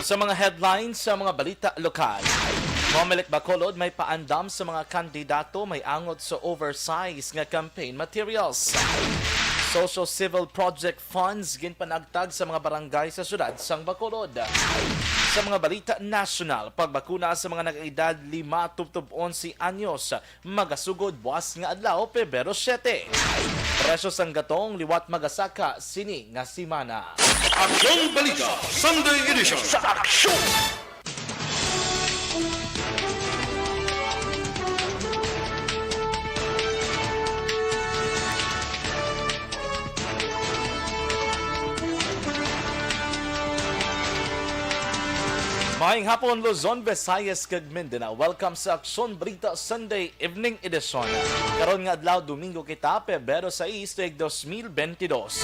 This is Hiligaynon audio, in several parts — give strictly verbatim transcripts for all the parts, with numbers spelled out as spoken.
Sa mga headlines sa mga balita lokal, Comelec Bacolod may paandam sa mga kandidato may angot sa oversize nga campaign materials. Socio-civil project funds ginpanagtag sa mga barangay sa siyudad sang Bacolod. Sa mga balita nasyonal, pagbakuna sa mga nag-edad lima tubtob onse anyos magasugod buas nga adlaw, Pebrero siete. Presyo sang gatong liwat magasaka sini nga semana. Aksyon Balita Sunday Edition. Sa aksyon! Maayong hapon, Luzon, Visayas, kag Mindanao. Welcome sa Aksyon Balita Sunday Evening Edition. Karon nga adlaw, Domingo kita, Pebrero sais, tuig dos mil benti dos.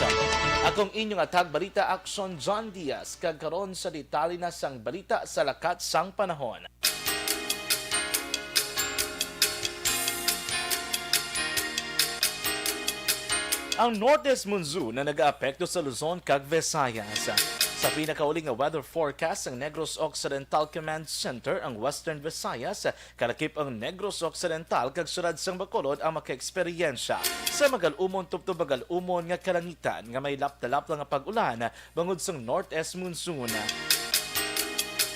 Akong inyong atag balita, Aksyon John Diaz, kag karon sa detalye na sang balita sa lakat sang panahon. Ang northeast monsoon na nagaapekto sa Luzon kag Visayas. Sa pinakauli nga weather forecast sang Negros Occidental Command Center, ang Western Visayas, kalakip ang Negros Occidental kag siyudad sang Bacolod ang makaeksperyensya sa magal-umon tubtob magal-umon nga kalangitan nga may lapta-lapta nga pag-ulan bangod sang northeast monsoon.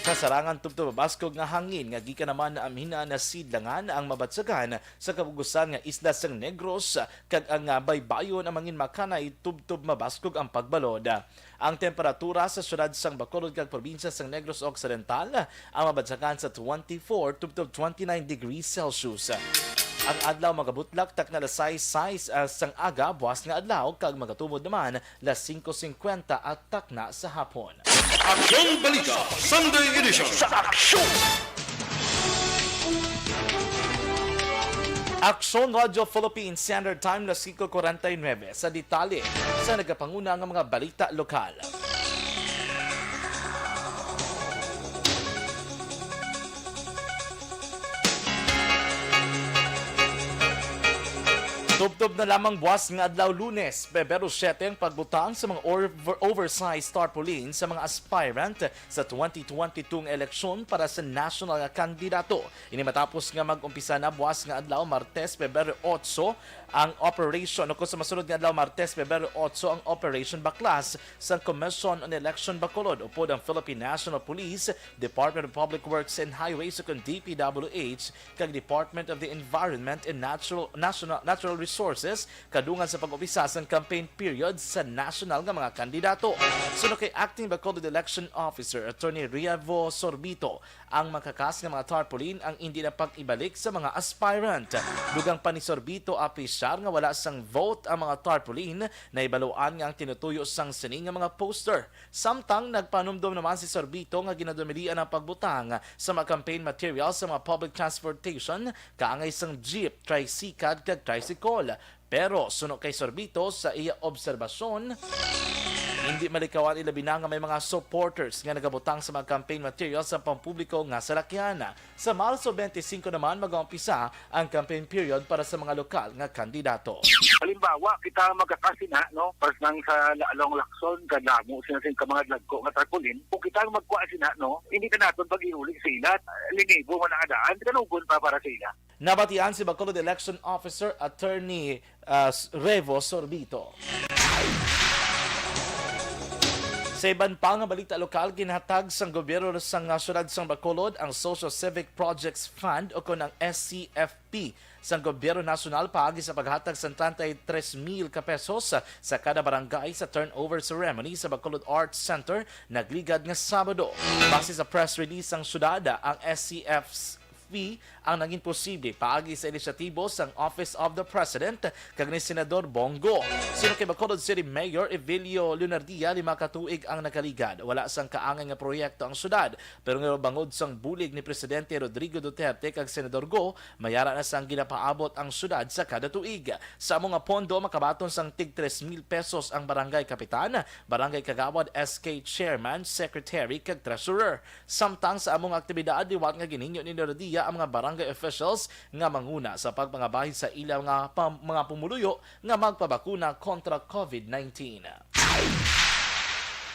Kasarangan tubtob mabaskog nga hangin nga gikan naman na amhina na sidlangan ang mabatyagan sa kabugusan nga isla sang Negros, kag ang, ah, baybayon ang mangin makanay tubtob mabaskog ang pagbalod. Ang temperatura sa siyudad sang Bacolod kag probinsya sang Negros Occidental ang mabatyagan sa twenty-four tubtob twenty-nine degrees Celsius. Ang adlaw magabutlak takna alas sais, sais, ah, sang aga buas nga adlaw kag magatumod naman alas singko singkwenta at takna sa hapon. Aksyon Balita Sunday Edition. Sa aksyon! Aksyon Radyo Philippine Standard Time, alas singko kuwarenta y nuebe. Sa detalye sa nagapanguna nga mga balita lokal. Tubtob na lamang buas nga adlaw, Lunes, Pebrero siete, ang pagbutang sa mga over-, oversized tarpaulin sa mga aspirant sa twenty twenty-two nga eleksyon para sa national nga kandidato. Ini matapos nga mag-umpisa na buas nga adlaw, Martes, Pebrero otso, ang operation, o kung sa masunod nga adlaw, Martes, Pebrero otso, ang Operation Baklas sang Commission on Election Bacolod, upod ang Philippine National Police, Department of Public Works and Highways, o kon D P W H, kag Department of the Environment and Natural, National, Natural Resources, kadungan sa pag-umpisa sang campaign period sa national nga mga kandidato. Suno kay Acting Bacolod Election Officer Attorney Rievo Sorbito, ang makakas nga mga tarpaulin ang indi na pag-ibalik sa mga aspirant. Dugang pa ni Sorbito, apisyar nga wala sang vote ang mga tarpaulin, nahibaluan nga ang tinutuyo sang sini nga mga poster. Samtang nagpanumdom naman si Sorbito nga ginadumilian ang pagbutang sa mga campaign materials sa mga public transportation, kaangay sang jeep, tricycle, kag tricycle. Pero suno kay Sorbito, sa iya obserbasyon, hindi malikawan, ilabi na nga may mga supporters nga nagabutang sa mga campaign materials sa pampubliko nga salakyan. Sa Marso twenty-five naman, mag-uumpisa ang campaign period para sa mga lokal nga kandidato. Halimbawa, kita magkakasina, no? Pas nang sa la-, along Lacson, kadamo sina sing ka mga dagko nga tarpaulin. Kung kita ang magkuha sina, no? Hindi ka naton pag-ihuli sa ila. Linibo man ang adaan, kanugon pa para sa ila. Nabatian si Bacolod Election Officer Attorney, ah, S-, Revo Sorbito. Sa iban pa nga balita lokal, ginhatag sang gobyerno sang, ah, siyudad sang Bacolod ang Social Civic Projects Fund, o kon ang S C F P, sang gobyerno nasyonal paagi sa paghatag sang treinta y tres mil ka pesos sa kada barangay sa turnover ceremony sa Bacolod Arts Center nagligad nga Sabado. Base sa press release sang siyudad, ang S C F P ang naging posible paagi sa inisyatibo sang Office of the President kag ni Senador Bong Go. Suno kay Bacolod City Mayor Evelio Leonardia, lima ka tuig ang nakaligad, wala sang kaangay nga proyekto ang syudad, pero nga bangod sang bulig ni Presidente Rodrigo Duterte kag Senador Go, may ara na sang ginapaabot ang syudad sa kada tuig. Sa amo nga pondo, makabaton sang tig tres mil pesos ang barangay kapitan, barangay kagawad, S K chairman, secretary, kag treasurer. Samtang sa amo nga aktibidad, liwat nga ginhingyo ni Rodia ang mga barangay officials nga manguna sa pagpangabahi sa ila nga pam-, mga pumuluyo nga magpabakuna kontra COVID nineteen.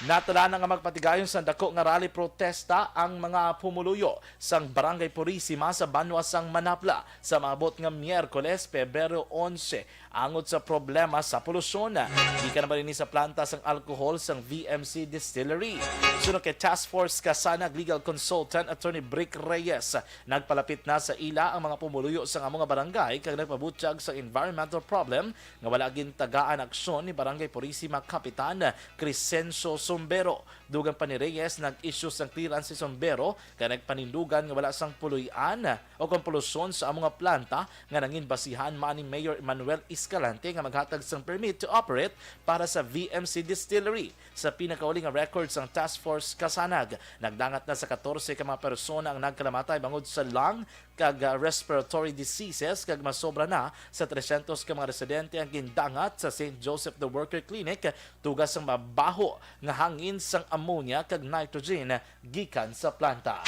Natala na nga magpatigayon sang dako nga rally protesta ang mga pumuluyo sang Barangay Purisima sa banwa sang Manapla sa maabot nga Miyerkules, Pebrero onse, angot sa problema sa polusyon. Gikan naman ini sa planta sang alcohol sang V M C Distillery. Suno kay Task Force Kasanag Legal Consultant Attorney Brick Reyes, nagpalapit na sa ila ang mga pumuluyo sang amo nga barangay kag nagpabutyag sa environmental problem nga wala gintagaan aksyon ni Barangay Purisima Kapitan Crescencio Sombero. Dugang pa ni Reyes, nag-issue sang clearance si Sombero kay nagpanindugan nga wala sang puloy-an o kon polusyon sa amo nga planta nga nangin basihan man ni Mayor Emmanuel Escalante nga maghatag sang permit to operate para sa V M C Distillery. Sa pinakauli nga record sang Task Force Kasanag, nagdangat na sa katorse ka mga persona ang nagkalamatay bangod sa lung kag, ah, respiratory diseases, kag masobra na sa tresyentos ka mga residente ang gindangat sa Saint Joseph the Worker Clinic tuga sang mabaho nga hangin sang ammonia kag nitrogen gikan sa planta.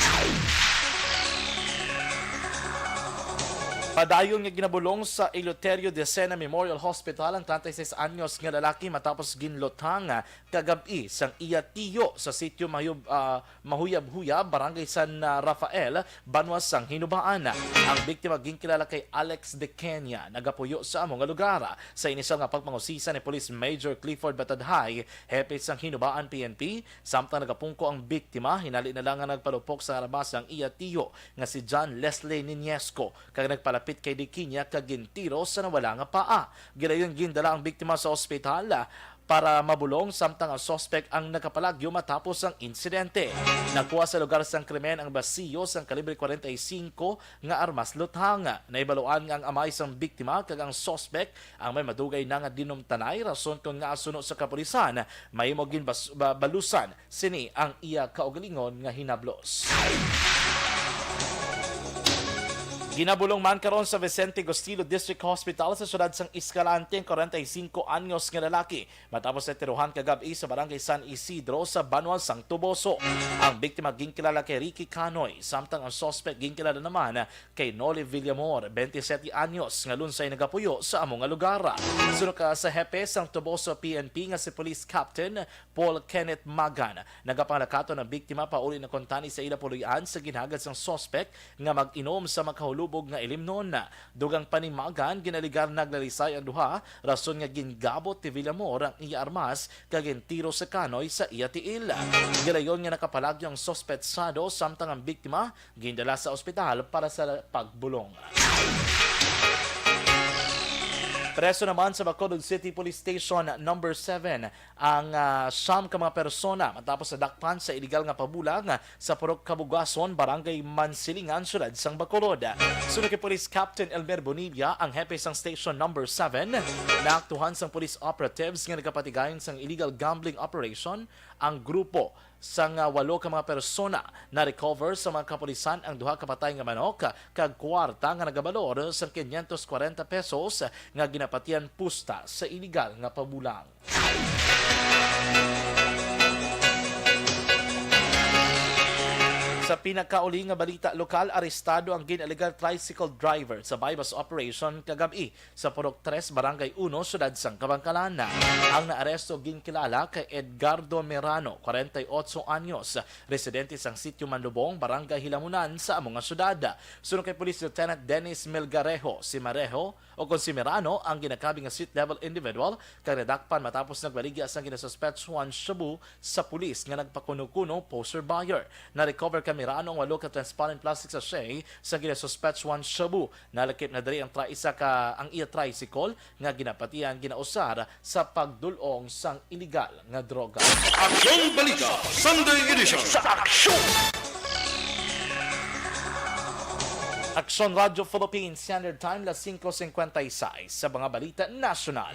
Padayon nga ginabulong sa Eleuterio Decena Memorial Hospital ang treinta y seis anyos nga lalaki matapos ginluthang kagab-i sang iya tiyo sa sitio Mayub-, ah, Mahuyab-huyab, Barangay San, ah, Rafael, Banwa sang Hinubaan. Ang biktima ginkilala kay Alex De Kenya, nagapuyo sa amo nga lugar. Sa inisyal nga pagpangusisa ni Police Major Clifford Batadhay, hepe sang Hinubaan P N P, samtang nagapungko ang biktima, hinali na lang nga nagpalupok sa armas ang iya tiyo nga si John Leslie Niñesco, kag nagpalapit kay De Kenya kag gintiro sa nawala nga paa. Gilayon gindala ang biktima sa ospital para mabulong, samtang ang suspek ang nakapalagyo matapos ang insidente. Nakuha sa lugar sang krimen ang basiyo sang kalibre kwarenta y singko nga armas luthang. Nahibaluan nga ang amay sang biktima kag ang suspek ang may madugay na nga dinumtanay, rason kon ngaa suno sa kapulisan mahimo ginbas-, ba-, balusan sini ang iya kaugalingon nga hinablos. Ginabulong man karon sa Vicente Gustilo District Hospital sa siyudad sang Escalante ang kwarenta y singko anyos nga lalaki matapos natirohan kagab-i sa Barangay San Isidro sa Banwa sang Toboso. Ang biktima ginkilala kay Ricky Canoy, samtang ang suspek ginkilala naman kay Noli Villamor, twenty-seven anyos, nga lunsay nagapuyo sa amo nga lugar. Suno ka sa hepe sang Toboso P N P nga si Police Captain Paul Kenneth Magan, nagapangalakaton ang biktima pauli na kuntani sa ila puloy-an sa ginhagad sang suspek nga mag-inom sa makahulubog nga ilimnon. Dugang pa ni Magan, ginaligar naglalisay ang duha, rason nga gingabot ni Villamor ang iya armas kag gintiro sa Canoy sa iya tiil. Gilayon nga nakapalagyo ang suspetsado, samtang ang biktima gindala sa ospital para sa pagbulong. Preso naman sa Bacolod City Police Station Number Seven ang, ah, siyam ka mga persona matapos nadakpan sa iligal nga pabulang sa Purok Kabugason, Barangay Mansilingan, siyudad sang Bacolod. Suno kay Police Captain Elmer Bonilla, ang hepe sang Station Number Seven, naaktuhan sang police operatives nga nagapatigayon sang illegal gambling operation ang grupo. Sang, ah, walo ka mga persona, na-recover sa mga kapulisan ang duha ka patay nga manok kag kwarta nga nagabalor sa quinientos kwarenta pesos nga ginapatihan pusta sa iligal nga pabulang. Sa pinakauli nga balita lokal, arestado ang gin-illegal tricycle driver sa buy-bust operation kagab-i sa Purok Tres, Barangay Uno, siyudad sang Kabankalan. Ang naaresto ginkilala kay Edgardo Merano, kwarenta y otso anyos, residente sang Sitio Manlubong, Barangay Hilamunan, sa amo nga siyudad. Suno kay Police Lieutenant Dennis Melgarejo, si Marejo, o kon si Merano, ang ginakabig nga street-level individual kag nadakpan matapos nagbaligya sang ginasuspetsuhan shabu sa pulis nga nagpakuno-kuno, poser buyer. Na-recover kay Merano ang walo ka transparent plastic sachet sa ginasuspetsuhan shabu. Nalakip na diri ang tra-, isa ka, ang iya tricycle nga ginapatihan ginausar sa pagdul-ong sang iligal nga droga. Aksyon Balita Sunday Edition. Sa aksyon! Aksyon Radyo Philippines, Standard Time, las singko cincuenta y seis. Sa mga balita nasyonal,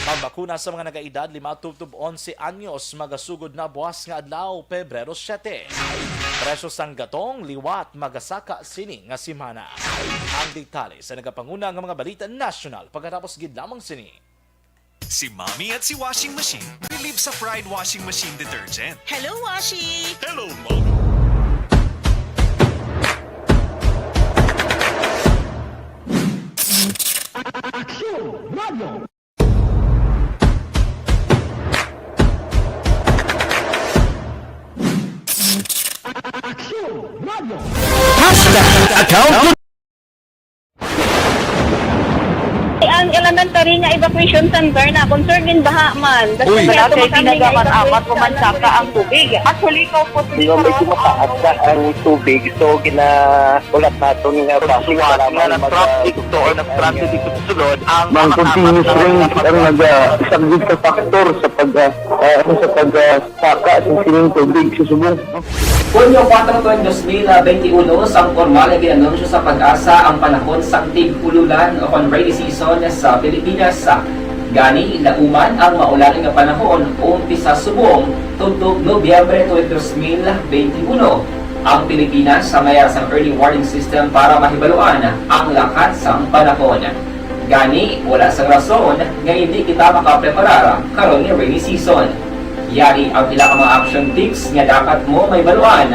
pagbakuna sa mga nagaedad lima tubtob onse anyos magasugod na buas nga adlaw, Pebrero siete. Presyo sang gatong liwat magasaka sini nga semana. Ang detalye sa nagapanguna nga mga balita nasyonal pagkatapos gid lamang sini. Si Mommy at si Washing Machine believe sa Pride Washing Machine Detergent. Hello, Washi! Hello, Mommy! Aksyon Radio! Hashtag account. Ang elementary nga evacuation center na concerned din baha man. Uy. Wala kay tinaga man amat o mansaka ang tubig. Actually, ikaw po, medyo mataas na ang tubig. So, gina-, ulat naton nga basi nga para na mag-, traffic to or nag-traffic dito sa sulod ang mga continuous rain ang nag-, ah, isang big factor sa pag, ah, ah, ano, sa pag, ah, saka sa sining tubig sa subong. Hunyo kuwatro, dos mil benti uno, sang pormal nga gin-anunsyo sa PAGASA ang panahon sang tig-ululan o kon rainy season sa Pilipinas. Gani, lauman ang maulan nga panahon umpisa subong tubtob Nobyembre tuig dos mil benti uno. Ang Pilipinas sa mayar sang early warning system para mahibaluan ang lakat sang panahon. Gani, wala sang rason nga hindi kita makapreparar karon nga rainy season. Yari ang pila ka mga action tips nga dapat mo mahibaluan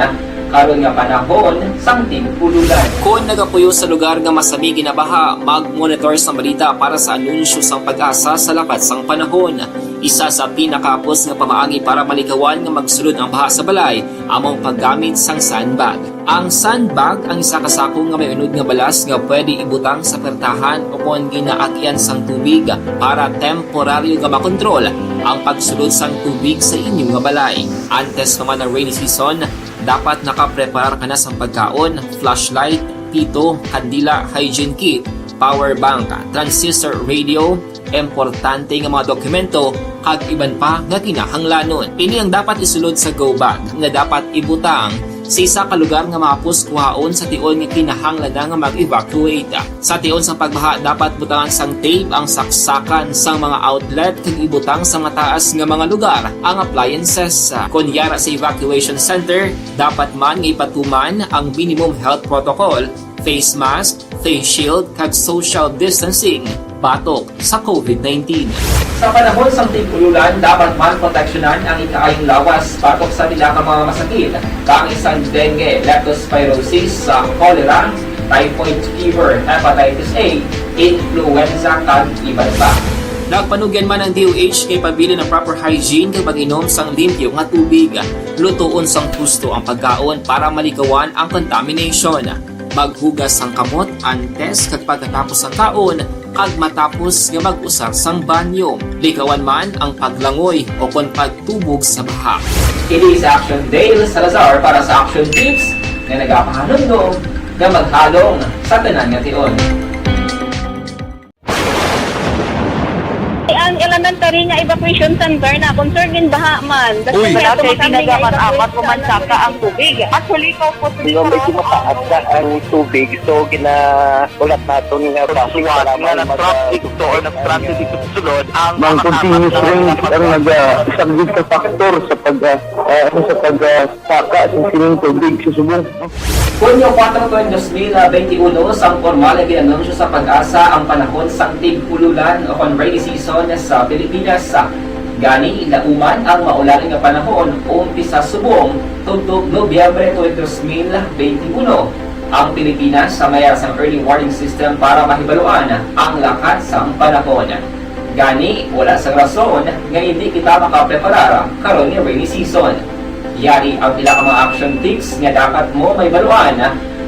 karon nga panahon sang tig-ululan. Kon nagapuyo sa lugar nga masami ginabaha, mag-monitor sang balita para sa anunsyo sang PAGASA sa lakat sang panahon. Isa sa pinakahapos nga pamaagi para malikawan nga magsulod ang baha sa balay amo ang paggamit sang sandbag. Ang sandbag ang isa ka sako nga may unod nga balas nga pwede ibutang sa pertahan o kon ginaagyan sang tubig para temporaryo nga makontrol ang pagsulod sang tubig sa inyo nga balay. Antes pa man ang rainy season, dapat nakapreparar ka na sang pagkaon, flashlight, pito, kandila, hygiene kit, power bank, transistor radio, importante nga mga dokumento, kag iban pa nga kinahanglanon. Ini ang dapat isulod sa go bag nga dapat ibutang sa isa ka lugar nga mahapos kuhaon sa tion nga kinahanglan na nga mag-evacuate. Sa tion sang pagbaha, dapat butangan sang tape ang saksakan sang mga outlet kag ibutang sa mataas nga mga lugar ang appliances. Kon yara sa evacuation center, dapat man nga ipatuman ang minimum health protocol, face mask, face shield, kag social distancing batok sa covid nineteen. Sa panahon sang tig-ululan, dapat man proteksyonan ang ikaayong lawas batok sa pila ka mga masakit, kaangay sang dengue, leptospirosis, sa cholera, typhoid fever, hepatitis A, influenza, kag iban pa. Nagpanugyan man ang D O H nga ipabilin ang proper hygiene kag pag-inom sang limpyo nga tubig. Lutoon sang husto ang pagkaon para malikawan ang contamination. Maghugas sang kamot antes kag pagkatapos sang kaon, kag matapos nga mag-usar sang banyo. Likawan man ang paglangoy o kon pagtubog sa baha. Kini si Action Dale Salazar para sa Action Tips nga nagapahanumdom nga maghalong sa tanan nga tion. Ang elementary nga evacuation center na concerned din baha man. Uy. Wala kay tinaga man amat o mansaka ang tubig. Actually, ikaw po, medyo mataas na ang tubig. So, gina-, ulat naton nga basi nga para na mag-, traffic to or nag-traffic dito sa sulod ang mga continuous rain ang nag-, ah, isang big factor sa pag, ah, ah, ano, sa pag, ah, saka sa sining tubig sa subong. Hunyo kuwatro, dos mil benti uno, sang pormal nga gin-anunsyo sa PAGASA ang panahon sang tig-ululan o kon rainy season sa Pilipinas. Gani, lauman ang maulan nga panahon umpisa subong tubtob Nobyembre tuig dos mil benti uno. Ang Pilipinas sa mayar sang early warning system para mahibaluan ang lakat sang panahon. Gani, wala sang rason nga hindi kita makapreparar karon nga rainy season. Yari ang pila ka mga action tips nga dapat mo mahibaluan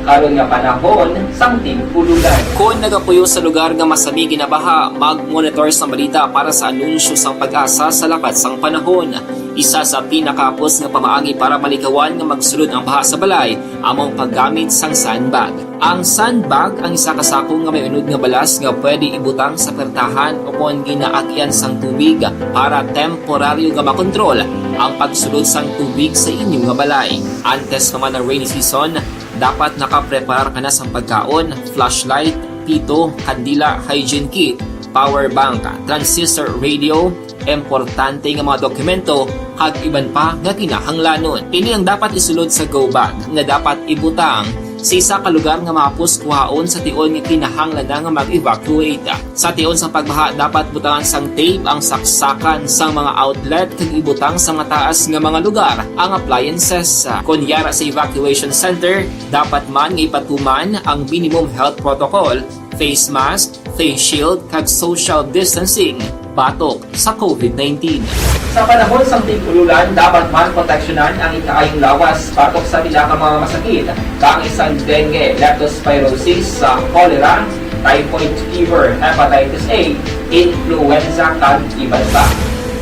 karon nga panahon sang tig-ululan. Kon nagapuyo sa lugar nga masami ginabaha, mag-monitor sang balita para sa anunsyo sang PAGASA sa lakat sang panahon. Isa sa pinakahapos nga pamaagi para malikawan nga magsulod ang baha sa balay amo ang paggamit sang sandbag. Ang sandbag ang isa ka sako nga may unod nga balas nga pwede ibutang sa pertahan o kon ginaagyan sang tubig para temporaryo nga makontrol ang pagsulod sang tubig sa inyo nga balay. Antes pa man ang rainy season, dapat nakapreparar ka na sang pagkaon, flashlight, pito, kandila, hygiene kit, power bank, transistor radio, importante nga mga dokumento, kag iban pa nga kinahanglanon. Ini ang dapat isulod sa go bag nga dapat ibutang sa isa ka lugar nga mahapos kuhaon sa tion nga kinahanglan na nga mag-evacuate. Sa tion sang pagbaha, dapat butangan sang tape ang saksakan sang mga outlet kag ibutang sa mataas nga mga lugar ang appliances. Kon yara sa evacuation center, dapat man nga ipatuman ang minimum health protocol, face mask, face shield, kag social distancing batok sa COVID nineteen. Sa panahon sang tig-ululan, dapat man proteksyonan ang ikaayong lawas batok sa pila ka mga masakit, kaangay sang dengue, leptospirosis, sa cholera, typhoid fever, hepatitis A, influenza, kag iban pa.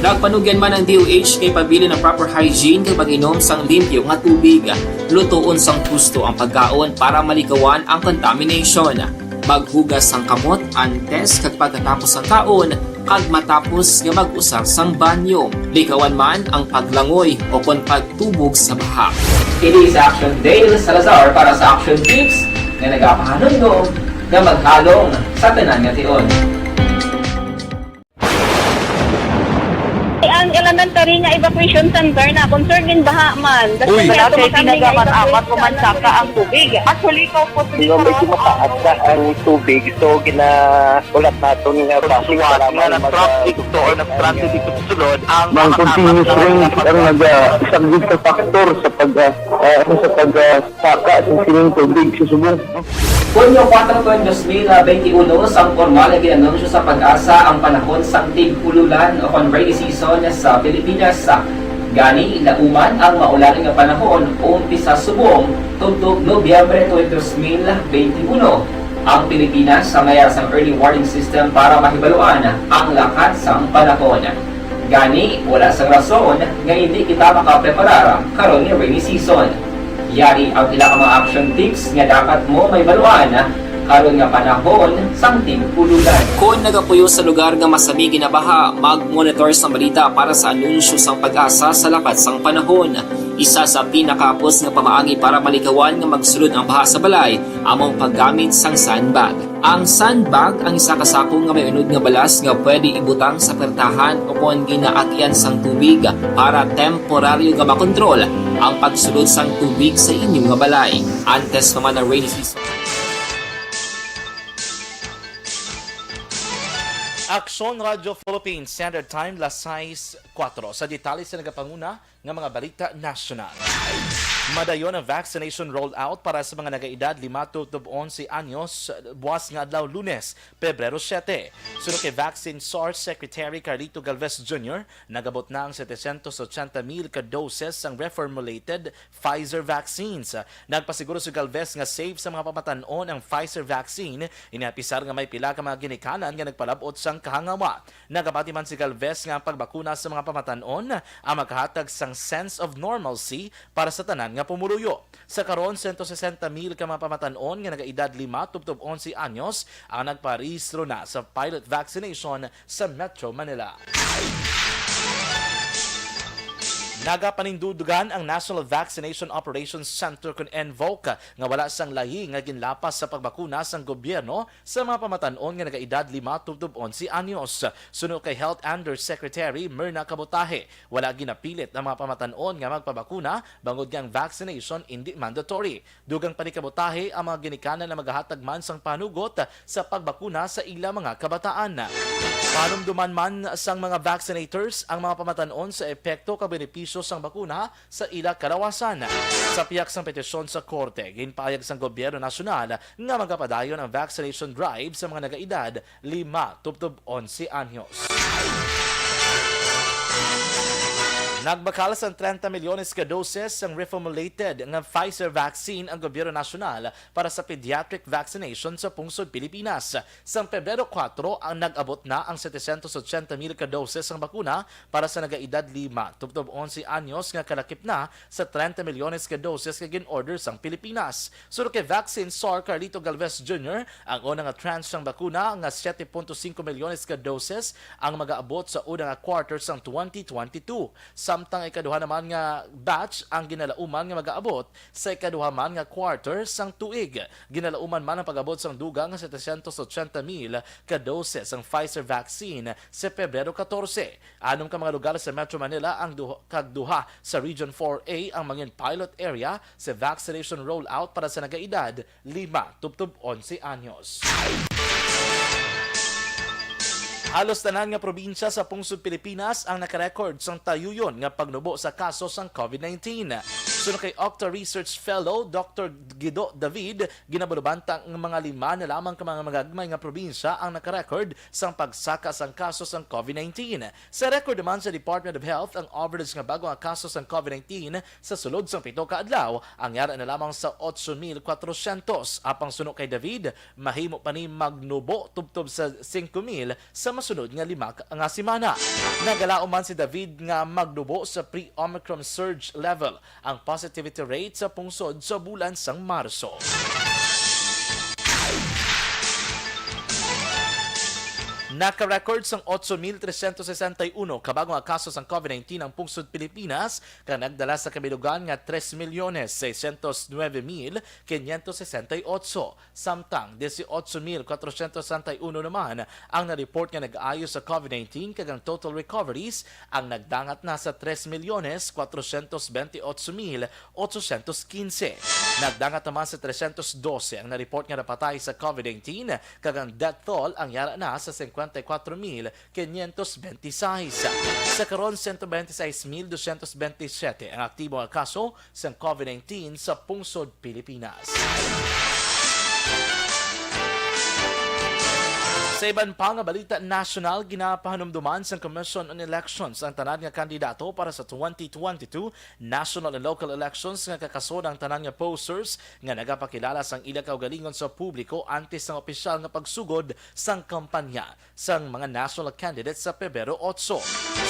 Nagpanugyan man ang D O H nga ipabilin ang proper hygiene kag pag-inom sang limpyo nga tubig. Lutoon sang husto ang pagkaon para malikawan ang contamination. Maghugas sang kamot antes kag pagkatapos sang kaon, kag matapos nga mag-usar sang banyo. Likawan man ang paglangoy o kon pagtubog sa baha. Kini si Action Dale Salazar para sa Action Tips nga nagapahanumdom nga maghalong sa tanan nga tion. Ang elementary nga evacuation center na concerned in baha man. Uy. Wala kay pinagaman amat ko man saka ang tubig. Actually, ikaw po, Sino medyo mataas na ang tubig, so ginahulat naton nga base nga para nga nag-traffic to or nag-traffic dito sa sulod, ang Mang mga continuous apat na rain ang nag-, ah, isang big factor sa pag, ah, ah, ano, sa pag, ah, saka sa sining tubig sa subong. Hunyo kuwatro, tuig dos mil benti uno, sang pormal nga gin-anunsyo sa PAGASA ang panahon sang tig-ululan o kon rainy season sa Pilipinas. Gani, lauman ang maulan nga panahon umpisa subong tubtob Nobyembre tuig dos mil benti uno. Ang Pilipinas sa mayar sang early warning system para mahibaluan ang lakat sang panahon. Gani, wala sang rason nga hindi kita makapreparar karon nga rainy season. Yari ang pila ka mga action tips nga dapat mo mahibaluan karon nga panahon sang tig-ululan. Kon nagapuyo sa lugar nga masami ginabaha, mag-monitor sa balita para sa anunsyo sang PAGASA sa lakat sang panahon. Isa sa pinakahapos nga pamaagi para malikawan nga magsulod ang baha sa balay amo ang paggamit sang sandbag. Ang sandbag ang isa ka sako nga may unod nga balas nga pwede ibutang sa pertahan o kon ginaagyan sang tubig para temporaryo nga makontrol ang pagsulod sang tubig sa inyo nga balay. Antes pa man ang rainy season. Aksyon Radio Philippines, Standard Time, las sais kuwatro. Sa detalye sa nagapanguna nga mga balita nasyonal. Madayon ang vaccination rollout para sa mga nagaedad lima tubtob onse anyos, buwas nga adlaw, Lunes, Pebrero siete. Suno kay Vaccine Source Secretary Carlito Galvez Junior, nagabot na ang setecientos ochenta mil ka doses sang reformulated Pfizer vaccines. Nagpasiguro si Galvez nga safe sa mga pamatan-on ang Pfizer vaccine, ini apisar nga may pila ka mga ginikanan nga nagpalab-ot sang kahangawa. Nagapati man si Galvez nga ang pagbakuna sa mga pamatan-on ang maghatag sang sense of normalcy para sa tanan nga pumuluyo. Sa karon, sento sesenta mil ka mga pamatan-on nga nagaedad lima tubtob onse anyos ang nagparehistro na sa pilot vaccination sa Metro Manila. Nagapanindudugan ang National Vaccination Operations Center, kon NVOC, nga wala sang lahi nga ginlapas sa pagbakuna sang gobyerno sa mga pamatan-on nga nagaedad lima tubtob onse anyos. Suno kay Health Undersecretary Myrna Cabotaje, wala ginapilit ang mga pamatan-on nga magpabakuna, bangod nga ang vaccination indi mandatory. Dugang pa ni Cabotaje, ang mga ginikanan nga magahatag man sang panugot sa pagbakuna sa ila mga kabataan. Panumduman man sang mga vaccinators ang mga pamatan-on sa epekto kag benepisyo sang bakuna sa ila kalawasan. Sa pihak sang petisyon sa korte, ginpahayag sang gobyerno nasyonal nga magapadayon ang vaccination drive sa mga nagaedad lima tubtob onse anyos. Nagbakal sang trenta milyones ka doses sang reformulated nga Pfizer vaccine ang gobyerno nasyonal para sa pediatric vaccination sa pungsod Pilipinas. Sang Pebrero kuwatro ang nag-abot na ang setecientos ochenta mil ka doses sang bakuna para sa nagaedad lima tubtob onse anyos nga kalakip na sa trenta milyones ka doses nga gin-order sang Pilipinas. Suno kay Vaccine Czar Carlito Galvez Junior, ang una nga tranche sang bakuna nga siete punto singko milyones ka doses ang magaabot sa una nga quarter sang twenty twenty-two. Samtang ikaduha naman nga batch ang ginalauman nga magaabot sa ikaduha man nga quarter sang tuig. Ginalauman man ang pag-abot sang dugang nga setecientos ochenta mil ka doses sang Pfizer vaccine sa Pebrero katorse. Anom ka mga lugar sa Metro Manila ang duha, kag duha sa Region four A ang mangin pilot area sa vaccination rollout para sa nagaedad lima tubtob onse anyos. Halos tanan nga probinsya sa pungsod Pilipinas ang nakarecord sang tayuyon nga pagnubo sa kaso sang COVID nineteen. Suno kay Octa Research Fellow Doctor Guido David, ginabalubanta nga mga lima na lamang ka mga magagmay nga probinsya ang nakarecord sang pagsaka sang kaso sang COVID nineteen. Sa record naman sa Department of Health, ang average nga bag-o nga kaso sang COVID nineteen sa sulod sang pito ka adlaw ang yara na lamang sa otso mil kwatrosyentos. Apang suno kay David, mahimo pa ni magnubo tubtob sa singko mil sa masunod nga lima ka, nga semana. Nagalaom man si David nga magnubo sa pre-Omicron surge level ang positivity rate sa pungsod sa bulan sang Marso. Naka-record sang otso mil tresyentos sesenta y uno ka bag-o nga kaso sang COVID nineteen ang pungsod Pilipinas, kag nagdala sa kabilugan nga tres milyones seiscientos nuebe mil quinientos sesenta y ocho. Samtang dieciocho mil cuatrocientos sesenta y uno naman ang na-report nga nag-ayo sa COVID nineteen, kag ang total recoveries ang nagdangat na sa tres milyones cuatrocientos veintiocho mil ochocientos quince. Nagdangat naman sa tresyentos dose ang na-report nga napatay sa COVID nineteen, kag ang death toll ang yara na sa cincuenta y cuatro mil quinientos veintiséis. Sa karon, ciento veintiséis mil doscientos veintisiete ang aktibo nga kaso sang COVID nineteen sa pungsod Pilipinas. Sa iban pa nga balita nasyonal, ginapahanumduman sang Commission on Elections ang tanan nga kandidato para sa twenty twenty-two national and local elections nga kakasod ang tanan nga posters nga nagapakilala sang ila kaugalingon sa publiko antes sang opisyal nga pagsugod sang kampanya sang mga national candidates sa Pebrero otso.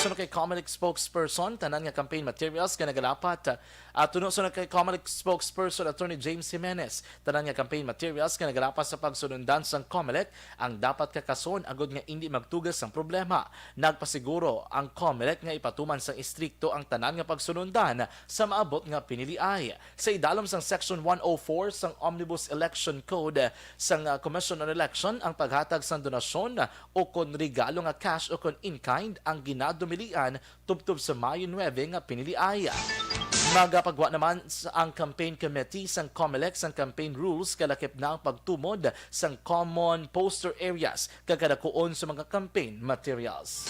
Suno kay Comelec spokesperson, tanan nga campaign materials nga nagalapat, ah, tuno suno kay Comelec spokesperson Attorney James Jimenez, tanan nga campaign materials nga nagalapas sa pagsunundan sang Comelec ang dapat kakason agud nga indi magtugas sang problema. Nagpasiguro ang Comelec nga ipatuman sang istrikto ang tanan nga pagsunundan sa maabot nga piniliay. Sa idalom sang Section one oh four sang Omnibus Election Code sang, ah, Commission on Election, ang paghatag sang donasyon o kon regalo nga cash o kon in-kind ang ginadumilian tubtob sa Mayo nuebe nga piniliay. Magapagwa naman sa, ang campaign committee sang Comelec sang campaign rules kalakip na ang pagtumod sang common poster areas kag kadakuon sa mga campaign materials.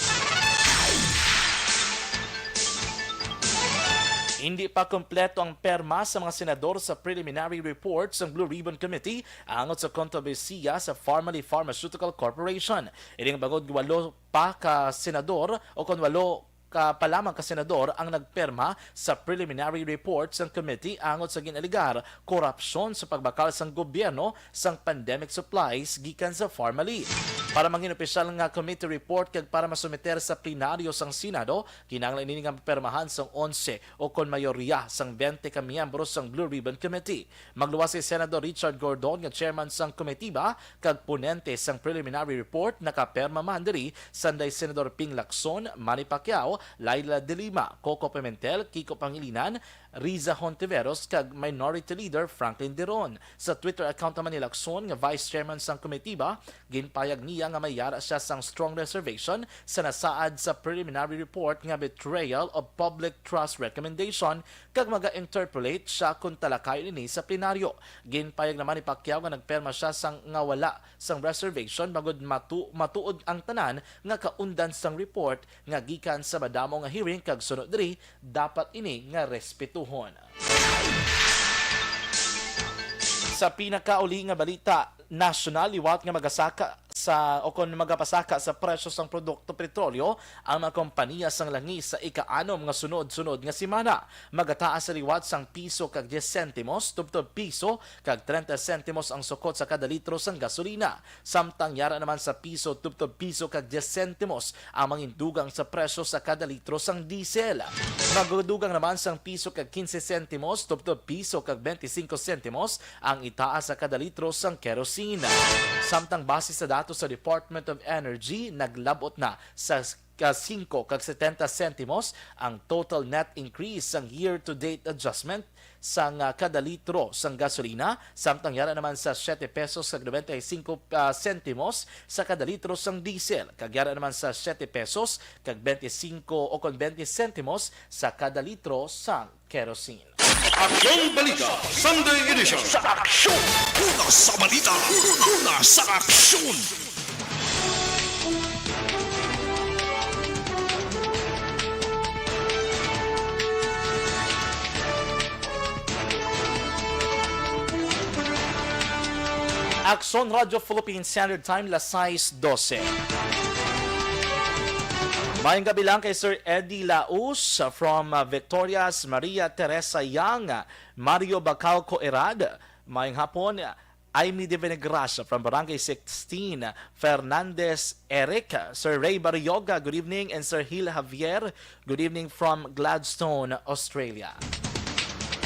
Hindi pa kompleto ang perma sa mga senador sa preliminary report sang Blue Ribbon Committee angot sa kontrobersiya sa Farmally Pharmaceutical Corporation. Ining bangod walo pa ka senador o kon walo ka pa lamang ka senador ang nagperma sa preliminary report sang committee angot sa gin-alegar korupsyon sa pagbakal sang gobyerno sang pandemic supplies gikan sa Farmally. Para mangin opisyal nga committee report kag para masumiter sa plenaryo sang Senado, kinahanglan ini nga mapermahan sang onse o kon mayoriya sang bente ka miyembro sang Blue Ribbon Committee. Magluwas si Senador Richard Gordon nga chairman sang komitiba kag ponente sang preliminary report, nakaperma man diri sanday Senador Ping Lacson, Manny Pacquiao, Leila de Lima, Coco Pimentel, Kiko Pangilinan, Riza Hontiveros kag Minority Leader Franklin Deron. Sa Twitter account naman ni Lacson nga vice chairman sang komitiba, ginpayag niya nga may yara siya sang strong reservation sa nasaad sa preliminary report nga betrayal of public trust recommendation kag maga-interpolate siya kon talakayon ini sa plenaryo. Ginpayag naman ni Pacquiao nga nagperma siya sang nga wala sang reservation bangod matu-, matuod ang tanan nga kaundan sang report nga gikan sa madamo nga hearing kag suno diri dapat ini nga respetuhon. Sa pinakauli nga balita nasyonal, liwat nga magasaka sa, o kon magapasaka sa presyo sang produkto petrolyo ang mga kompanya sang langis sa ika-anom nga sunod-sunod nga semana. Magataas sa liwat sang piso kag diyes sentimos tubtob piso kag trenta sentimos ang sukot sa kada litro sang gasolina. Samtang yara naman sa piso tubtob piso kag diyes sentimos ang mangin dugang sa presyo sa kada litro sang diesel. Magdugang naman sang piso kag kinse sentimos tubtob piso kag bente singko sentimos ang itaas sa kada litro sang kerosene. Samtang base sa datos sa Department of Energy, naglab-ot na sa ka singko kag setenta sentimos ang total net increase sang year-to-date adjustment sang, ah, kada litro sang gasolina, samtang yara naman sa siete pesos kag noventa y cinco, ah, sentimos sa kada litro sang diesel, kag yara naman sa siete pesos kag bente singko o kon bente sentimos sa kada litro sang kerosene. Aksyon Balita Sunday Edition. Sa aksyon! Una sa balita, una sa aksyon! Aksyon Radyo Philippine Standard Time, las sais dose. Mayong gabi lang kay Sir Eddie Laus from, uh, Victorias, Maria Teresa Yang, Mario Bacalco Erad. Mayong hapon, Aimee de Venegracia from Barangay sixteen, Fernandez Eric, Sir Ray Barrioga, good evening, and Sir Hil Javier, good evening from Gladstone, Australia.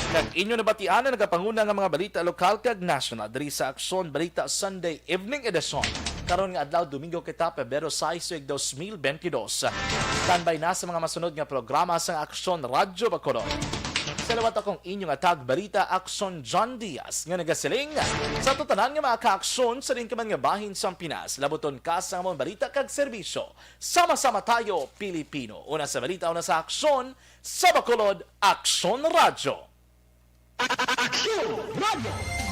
Kag inyo nabatian ang nagapanguna nga mga balita lokal kag nasyonal diri sa Aksyon Balita Sunday Evening Edition. Karon nga adlaw, Domingo kita, Pebrero sais, tuig dos mil bentidós. Standby na sa mga masunod nga programa sang Aksyon Radyo Bacolod. Sa liwat akong inyong atag balita, Aksyon John Diaz, nga nagasiling, sa tanan nga mga kaaksyon sa diin ka man nga bahin sang Pinas, labuton ka sa among balita kag serbisyo. Sama-sama tayo, Pilipino. Una sa balita, una sa aksyon, sa Bacolod, Aksyon Radyo. Aksyon Radyo.